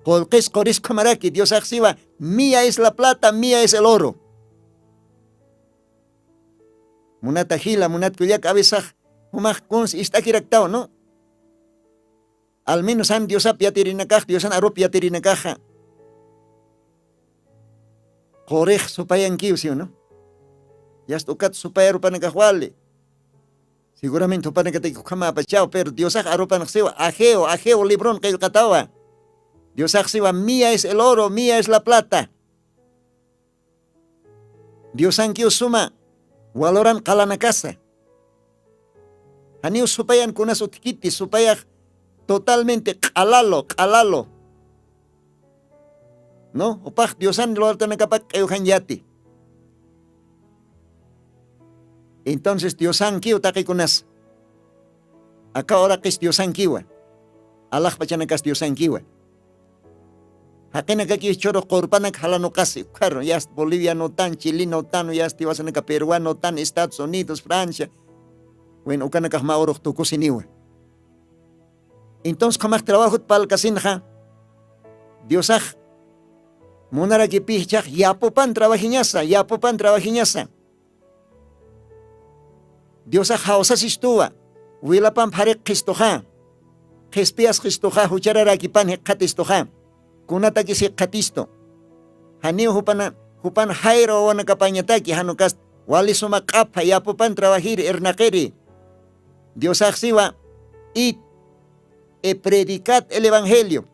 Qullqis quris khumaraki diosaxsiwa mía es la plata mía es el oro. Munata jila munatkullak avisax jumax kuns ist'akiraktaw no. Almenos jan diosap yatirinakax diosan arup yatirinakaxa qurix supayankiw siw no. Yasta ukat supaya arupanakax wali. Seguramente jupanakataki ukhamapachaw pero diosax arupanxsiwa ajeo ajeo libron qillqatawa. Diosaxsiwa mía es el oro mía es la plata. Diosankiw suma waloran qalanakasa. Janiw supayan kunas utjkiti supayax totalmente q'alalu q'alalu. No jupax diosan lugartanakapak q'iwjañyati. Entonces diosankiw taqikunas aka uraqis diosankiwa. Alaxpachanakas diosankiwa. Jaqinakakiw chhuru qurpanak jalanuqasi ukharu yast bolivianotan chilinotan yast iwasanaka peruanotan estados unidos francia. Win ukanakax mä urux tukusiniwa. Entonces khamax trabajot palkasinxa diosax munarakipixchax yapupan trabajiñasa yapupan trabajiñasa. Diosax jawsasistuwa. Wilapamp jariq qhistuxa qhispiyas qhistuxa juchararakipan jikxatistuxa. Kunatakis jikxatistu. Janiw jupana jupan jayra wawanakapañataki janukast wali suma q'apha yapupan trabajiri irnaqiri. Diosaxsiwa id y predicad el evangelio.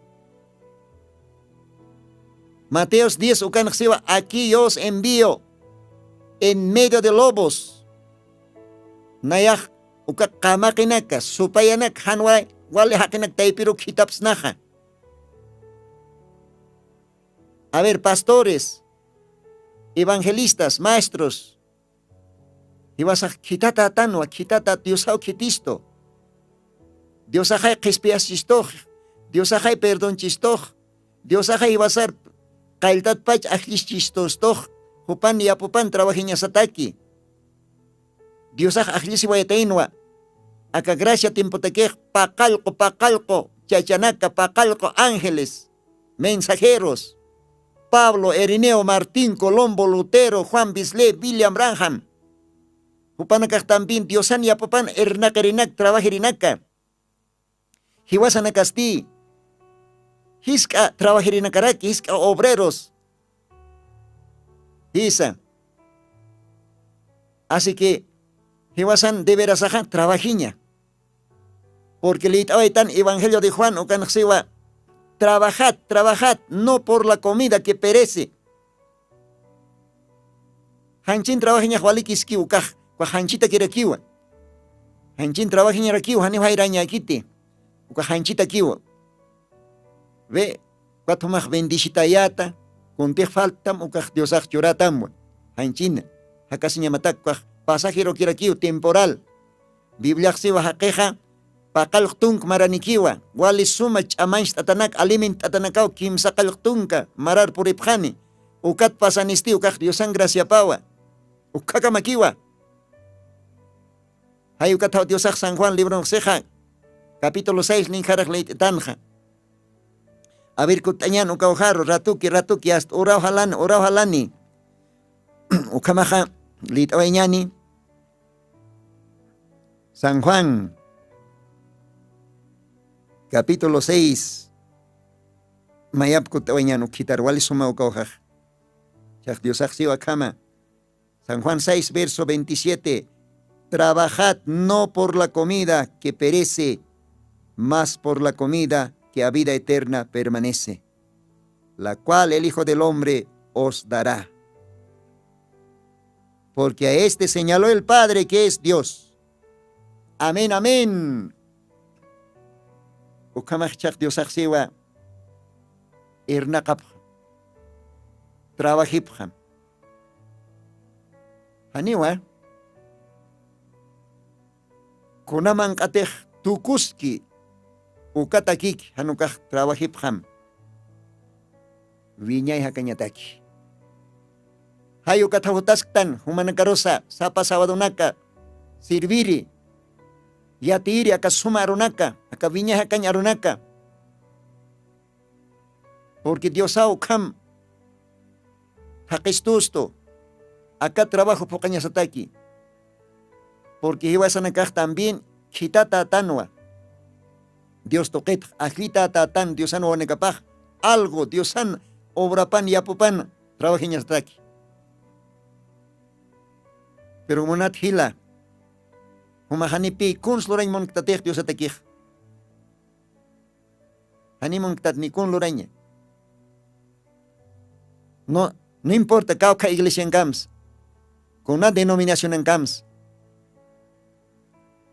Mateos diez ukanxsiwa aquí yo os envío en medio de lobos. Nayax uka qamaqinaka supayanaka janwa wali jaqinak taypiru khitapsnaxa. A ver pastores, evangelistas maestros, jiwasax khitata atanwa khitata diosaw khitistu. Diosaxay qhispiyasistux diosaxay perdonchistux. Diosaxay jiwasar qalltatpach ajllischistustux jupan yapupan trawajiñasataki. Diosax ajllisiwayataynwa aka gracia tiempotakix paqallqu paqallqu chachanaka paqallqu ángeles mensajeros pablo ireneo martín colombo lutero juan bisley william branham. Jupanakax también diosan yapupan irnaqirinak trabajirinaka jiwasanakasti jisk'a trabajirinakaraki jisk'a obreros. Jisa. Así que jiwasan deberasaxa trabajiña. Porque lït'awaytan evangelio de juan ukanxsiwa, trabajat trabajat no por la comida que perece. Janchin trabajiñax walikiski ukax ukax janchitakirakiwa. Janchin trabajiñarakiwa janiw jayrañakiti. Ukax janchitakiwa. Ve, ukat jumax bendicitayata, kuntix faltam ukax diosax churatamwa. Janchina jakasiñamatak ukax pasajerokirakiw temporal. Bibliaxsiwa jaqixa paqallqtunka maranikiwa wali suma ch'amancht'atanak alimentt'atanakaw kimsa qallqtunka marar puripxani. Ukat pasanisti ukax diosan graciapawa. Ukhakamakiwa. Jay ukathaw diosax san juan libronxsixa capítulo seis ninkharax liyt'itanxa. Aver kutt'añan ukawjaru ratuki ratuki asta uraw jalani uraw jalani. Ukhamaxa lït'awayñani san juan capítulo seis. Mayap kutt'awañan ukkhitar wali suma ukawjax. Chax diosax siwa akhama san juan seis verso veintisiete. Trabajad no por la comida que perece, mas por la comida que a vida eterna permanece, la cual el hijo del hombre os dará. Porque a este señaló el padre que es dios. Amén amén. Ukhamaxchaq diosaxsiwa irnaqapxam, trabajipxam. Janiwa kunamanq'atix tukuski ukatakiki janukax trabajipxam. Wiñay jakañataki jay ukatha jutasktan jumanakarusa sapa sabadonaka sirviri yatiyiri aka suma arunaka aka wiñay jakañ arunaka. Purqui diosaw ukham thaqistustu aka trabajo phuqañasataki. Purqui jiwasanakax también khitata atanwa dios tuqitx ajllitata atan diosan wawanakapax algo diosan obrapan yapupan trabajiñasataki. Pero munat jila jumaxanipi kuns lurañ munktatix diosatakix janimunktat nikun luraña. No no importa kawkha iglesiankamsa kuna denominacionankamsa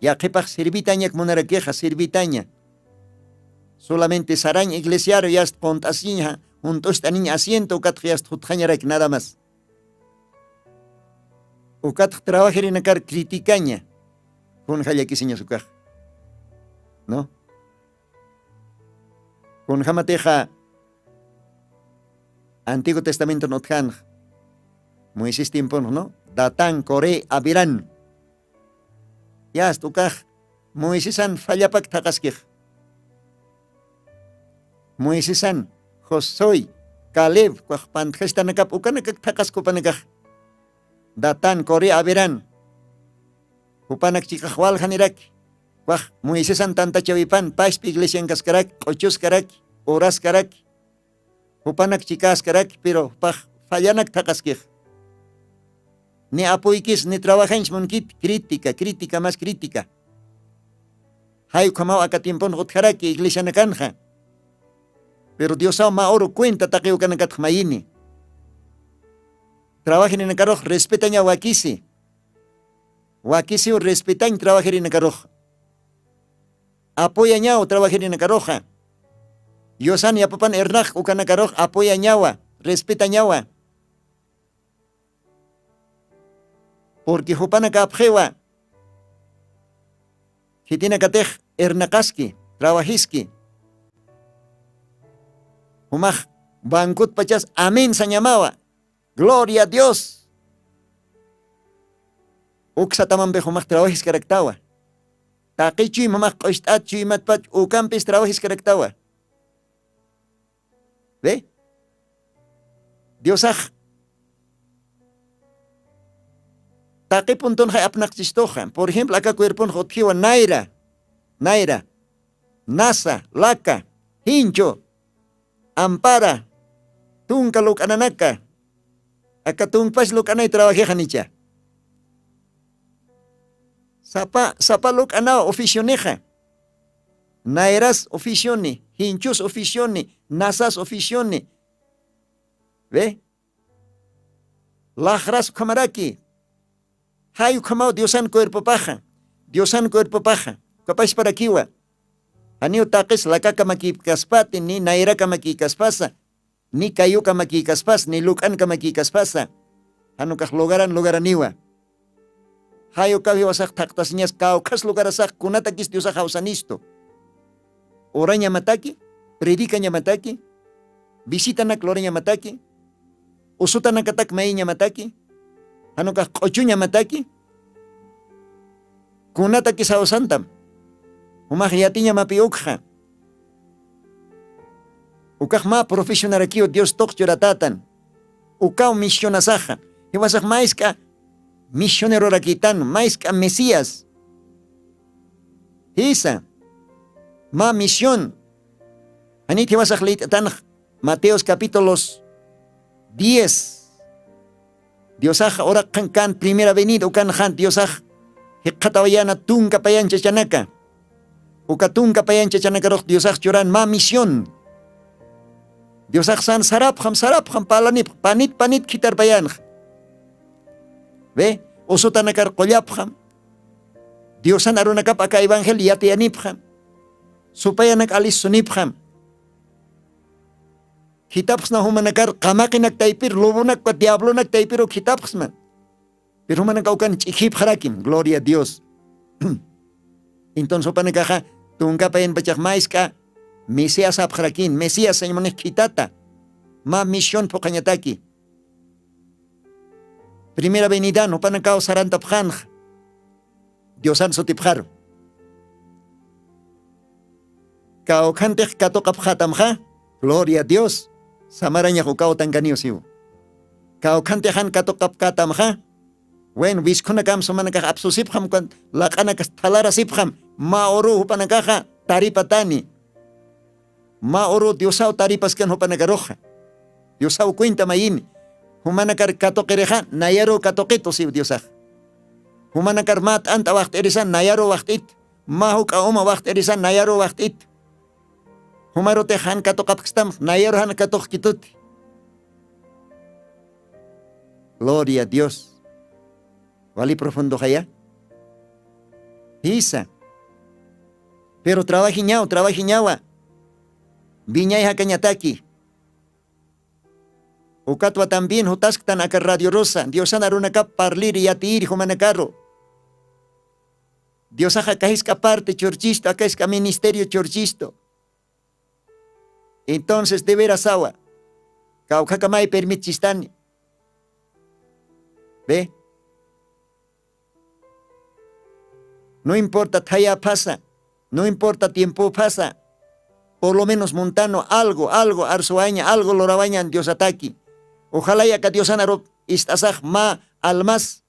yaqhipax sirvitañak munarakixa sirvitaña. Solamente sarañ iglesiaru yasta qunt'asiña junt'ust'aniñ asiento ukatxa yasta jutxañaraki nada mas. Ukatxa trabajirinakar criticaña. Kunja llakisiñas ukax no kunjamatixa antiguo testamenton utjanxa moisés tiemponxa no datán coré abirán. Yasta ukax moisesan fallapak thaqaskix moisesan josué caleb ukax pantjastanakap ukanakak thaqaskhupanakax datán coré abirán. Jupanak chikax waljaniraki ukax moisesan tantachawipan paspi iglesiankaskaraki q'uchuskaraki uraskaraki jupanak chikaskaraki pero jupax fallanak thaqaskix. Ni apuykis ni trabajañch munkit crítica crítica mas crítica. Jay ukhamaw aka tiemponx utjaraki iglesianakanxa. Pero diosaw mä uru cuenta taqiw ukanakatx mayini. Trabajirinakarux respetañaw wakisi. Wakisiw respetañ trabajirinakarux. Apoyañaw trabajerinakaruxa. Yusan yapapan irnaqk ukanakarux apoyañawa respetañawa. Purqui jupanakapxiwa khitinakatix irnaqaski trabajiski. Jumax bankutpachas amén sañamawa. Gloria a dios. Uksatamampi jumax trabajiskaraktawa. Taqi chuyma max q'ust'at chuymatpach ukampis trabajiskaraktawa. Ve, diosax taqi puntunxay apnaqchistuxa por ejemplo aka cuerpunxa utjiwa nayra, nayra, nasa, laka, jinchu, ampara, tunka luk'ananaka. Aka tunkpach luk'anay trabajixanicha. Sapa sapa luk'anaw oficionixa. Nayras oficioni, jinchus oficioni, nasas oficioni. Ve, laxras ukhamaraki. Jay ukhamaw diosan cuerpopaxa. Diosan cuerpopaxa. Ukapashparakiwa. Janiw taqis lakaka makiykaspati ni nayraka makiykaspasa, ni kayuka makiykaspasa ni luk'anka makiykaspasa, janukax lugaran lugaraniwa. Jay ukaw jiwasax thaqtasiñas kawkhas lugarasax kunatakis diosax jawsanistu. Urañamataki, predicañamataki, visitanak lurañamataki, usutanakatak mayiñamataki, janukax q'uchuñamataki. Kunatakis jawsantam. Jumax yatiñamapi ukxa. Ukax mä profesionarakiw dios tuq churatätan. Ukaw misionasaxa. Jiwasax maysk'a misionerorakitan maysk'a mesías. Jisa, mä misión. Janit jiwasax lït'atanx. Mateos capítulos diez. Diosax uraqxan kan primera venida ukanxan diosax jikxatawayana tunka payanchachanaka. Uka tunka payanchachanakarux diosax churan mä misión. Diosax san sarapxam sarapxam parlanipx panit panit khitarpayanxa. Ve, usutanakar qullapxam. Diosan arunakap aka evangelio yatiyanipxam. Supayanak alis sunipxam. Khitapxsna jumanakar qamaqinak taypir lobonakwa diablonak taypiru khitapxsma. Pero jumanaka ukan ch'ikhipxarakim gloria a dios. Entonces jupanakaxa tunkapayanpachax maysk'a mesías apxarakin mesías sañmunix khitata. Mä misión phuqhañataki. Primera venidan jupanakaw sarantapxanxa. Diosan sutipxaru. Kawkhantix katuqapxatamxa. Gloria a dios. Samarañax ukaw tankaniw siw. Kawkhantixan katuqapkatamxa. Wen wiskhunakam sumanakax apsusipxam laq'anakas thalarasipxam. Mä uru jupanakaxa taripatani. Mä uru diosaw taripaskan jupanakaruxa. Diosaw cuenta mayini. Jumanakar katuqirixa nayaruw katuqitu siw diosax. Jumanakar mä t'ant'a waxt'irisa nayaruw waxt'it. Mä juk'a uma waxt'irisa nayaruw waxt'it. Jumarutix jan katuqapkstam nayaru jan katuqkituti. Gloria a dios. Wali profundoxaya. Jisa. Pero trabajiñaw trabajiñawa. Viñay jakañataki. Ukatwa también jutasktan aka radio rosa diosana runakap parliri yatiyiri jumanakaru. Diosax aka jisk'a parte churchistu aka jisk'a ministerio churchistu. Entonces de verasawa kawkhakamay permitchistani. Ve. No importa thayäphasa, no importa tiempöphasa, por lo menos muntanu algo algo arsuwaña algo lurawañan diosataki. Ujalay aka diosanarup ist'asax mä almas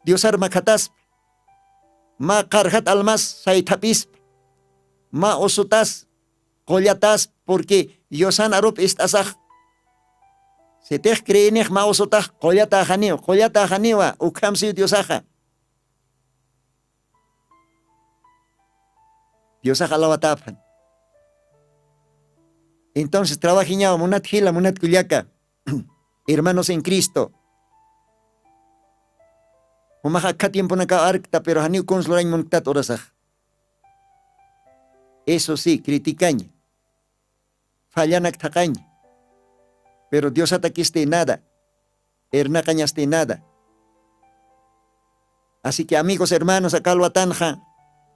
diosar makhataspa. Mä qarjat almas saythap'ispa. Mä usutas qullataspa purqui yusan arup ist'asax. Sitix creenix mä usutax qullataxaniw qullataxaniwa ukham siw diosaxa. Diosax alawatäphan. Entonces trabajiñaw munat jila munat kullaka. Hermanos en cristo, jumax akha tiemponakaw arkta pero janiw kunslurañ munktat urasax. Eso si criticaña, fallanak thaqaña, pero diosatakisti nada, irnaqañasti nada. Asiki amigos hermanos akalwatanxa,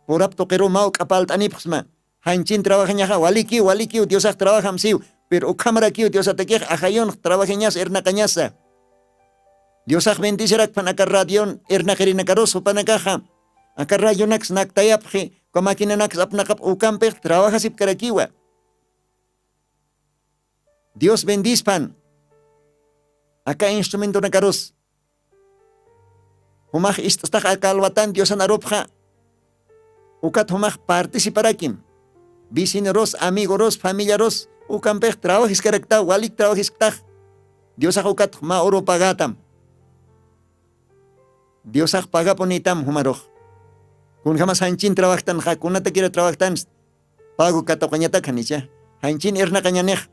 purap tuqiru mawk'a palt'anipxsma. Janchin trabajañaxa walikiw walikiw diosax trabajam siw. Pero ukhamarakiw diosatakix ajayunx trabajañas irnaqañasa. Diosax bendisirakpan aka radion irnaqirinakarus jupanakaxa. Aka radionaks naktayapxi, uka maquinanaks apnaqap ukampix trabajasipkarakiwa. Dios bendispan aka instrumentonakarus. Jumax ist'astax aka alwatan diosan arupxa. Ukat jumax participarakim. Vecinorus amigorus familiarus ukampix trabajiskaraktaw walik trabajisktax. Diosax ukat mä uru pagatam. Diosax pagapunitam jumarux. Kunjamas janchin trabajtanxa, kunatakira trabajtansa, pago katuqañatak janicha. Janchin irnaqañanix,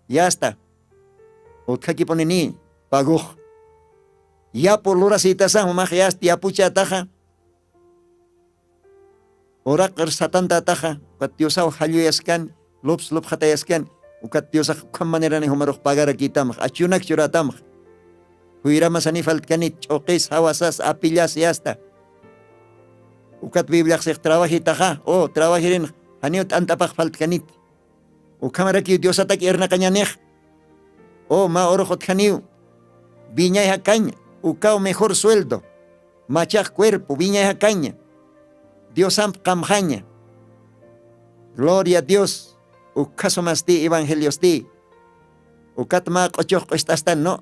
yasta. Utjakipunini, pagux. Yapu lurasïtasa, jumax yasta yapuchätaxa. Uraqir satantataxa, ukat Diosaw jalluyaskan, lups lupxatayaskan, ukat Diosax ukham manerani jumarux pagarakïtamx, achhunak churätamx. Juyramasani faltkanit, ch'uqis, jawasas, apillas, yasta. Ukat Bibliax six trabajitaxa, o trabajirinx, janiw t'ant'apax faltkanit. Ukhamarakiw Diosatak irnaqañanix. O mä urux utjaniw. Viñay jakaña, ukaw mejor sueldo. Machax cuerpo, viñay jakaña. Diosamp qamxaña. Gloria a Dios. Ukha sumasti evangeliosti. Ukat mä q'uchux q'ust'astan, ¿no?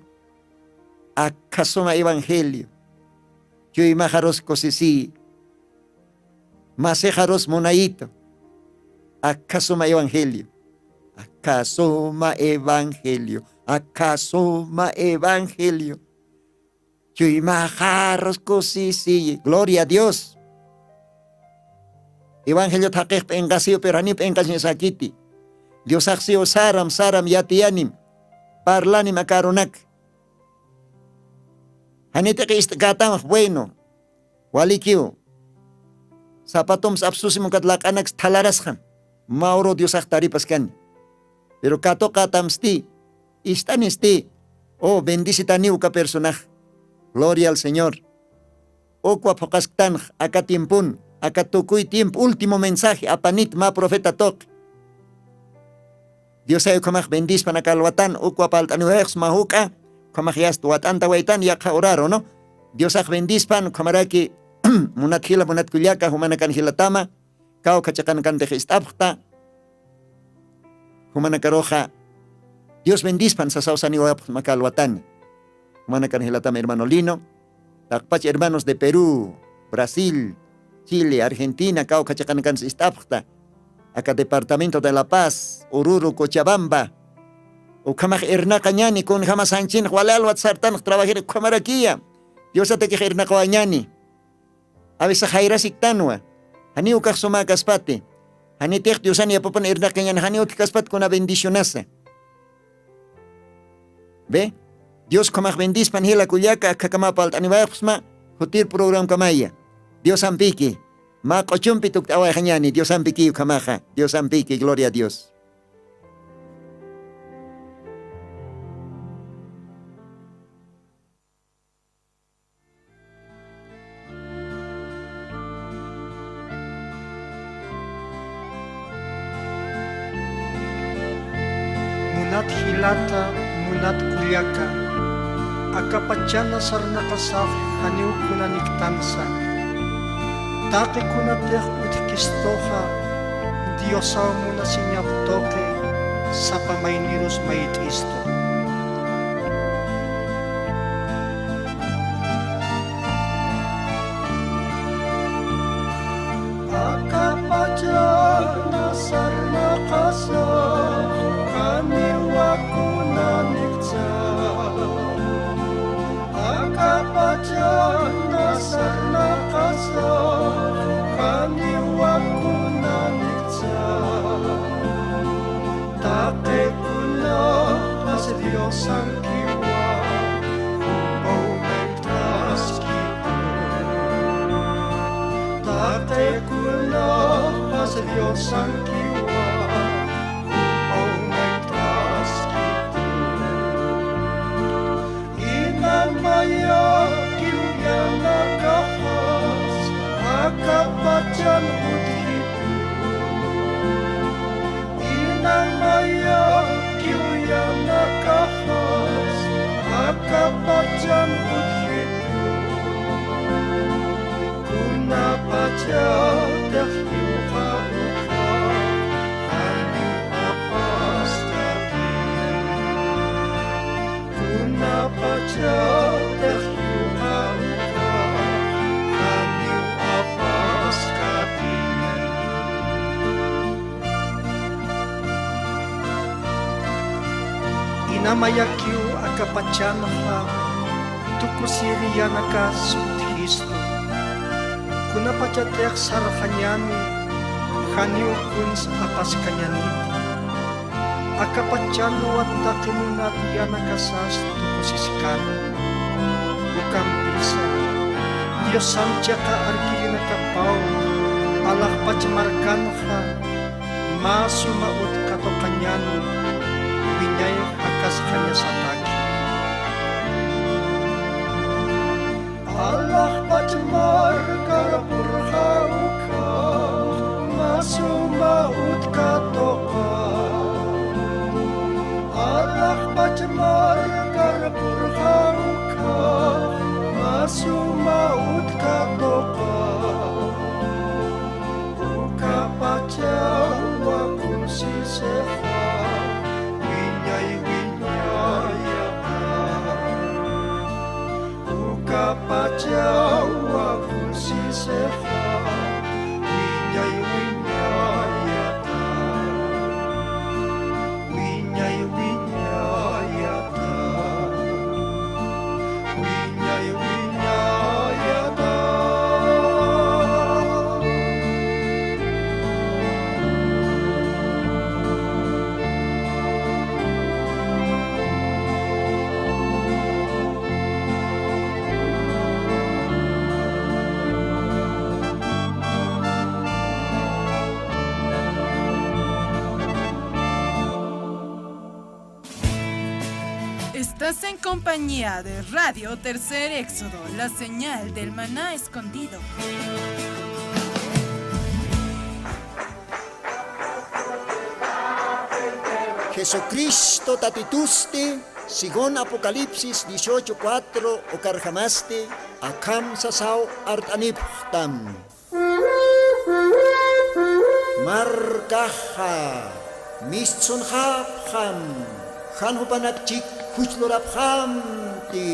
Akha suma evangelio. Chuymaxarus kusisiyi. Masixarus munayitu. Akha suma evangelio. Akha suma evangelio. Akha suma evangelio. Chuymaxarus kusisiyi. Gloria a Dios. Evangelio thaqix p'inqasiw, pero janiw p'inqasiñasakiti. Diosax siw saram, saram yatiyanim. Parlanim aka arunak. Janitix ist'kätamx, bueno. Walikiw. Zapatomps apsusim ukat laq'anaks thalarasxam. Mä uru Diosax taripaskani. Pero katuqätamsti, ist'anisti, o bendicitaniw uka personax. Gloria al Señor. Ukwa phuqasktanx, aka tiempon, aka tukuy tiempo, último mensaje, apanit mä profeta tuqi. Diosay ukhamax bendispan aka alwatan, ukwa palt'aniwayxsma juk'a, ukhamax yasta wat'antawaytan yaqha uraru, ¿no? Diosax bendispan, ukhamaraki munat jila, munat kullaka, jumanakan jilatama, kawkha chiqanakantix ist'apxta, jumanakaruxa, Dios bendispan sasaw saniwayapxsma aka alwatani. Jumanakan jilatama hermano Lino, taqpach hermanos de Perú, Brasil, Chile, Argentina, kawkha chiqanakansa ist'apxta. Aka departamento de La Paz, Oruro, Cochabamba. Ukhamax irnaqañani, kunjamas janchinx wali alwat sartanx trabajir ukhamarakiya. Diosatakix irnaqawañani. A veces jayrasiktanwa. Janiw ukax sumäkaspati. Janitix Diosan yapupan irnaqañani, janiw utjkaspati kuna bendicionasa. Ve, Dios ukhamax bendispan jila kullaka, akhakama palt'aniwayxsma, jutir programkamaya. Diosampiki, mä q'uchumpi tukt'awayxañani, Diosampiki ukhamaxa, Diosampiki, gloria a Dios. Munat jilata, munat kullaka, akapachana sarnaqasax janiw kunaniktansa. Taqi kunatix utjkistuxa, Diosaw munasiñap tuqi, sapa maynirus mayt'istu. Akapachana sarnaqasax, janiw kunanikta. Akapachana sarnaqasax, janiw kunanikta. Taqi kunapas Diosankiwa, jumaw mayt'askitu. Taqi kunapas Diosankiwa, jumaw mayt'askitu. Inan mayakiw yanakaxas, akapachan utjitu. Inan mayakiw yanakaxas, akapachan utjitu. Kunapachatix yuqa uka, janiw apaskati. Kunapachatix yuqa uka, janiw apaskati. Ina mayakiw akapachanxa, tukusir yanakas utjistu. Kunapachatix sarxañäni, janiw kuns apaskañäniti. Akapachanwa taqi munat yänakasas tukusiskäna. Ukampisa, Diosan chiqa arkirinakapaw, alaxpach markanxa, mä suma utjkatuqañäni, wiñay jakasxañasataki. Alaxpach markar purxawkxa, mä suma utjkatuqa. Alaxpach markar purxawkxa, mä suma utjkatuqa. Ukapachawa kusisixa, wiñay wiñayata. Ukapachawa kusisixa, wiñay wiñayata. Wiñay wiñayata. Wiñay wiñayata. Estás en compañía de Radio Tercer Éxodo, la señal del maná escondido. Jesucristo Tatitusti, según Apocalipsis dieciocho cuatro, ukarjamasti, akham sasaw art'anipxtam. Markaxa mistsunxapxam, jan jupanakchik juchlurapxamti.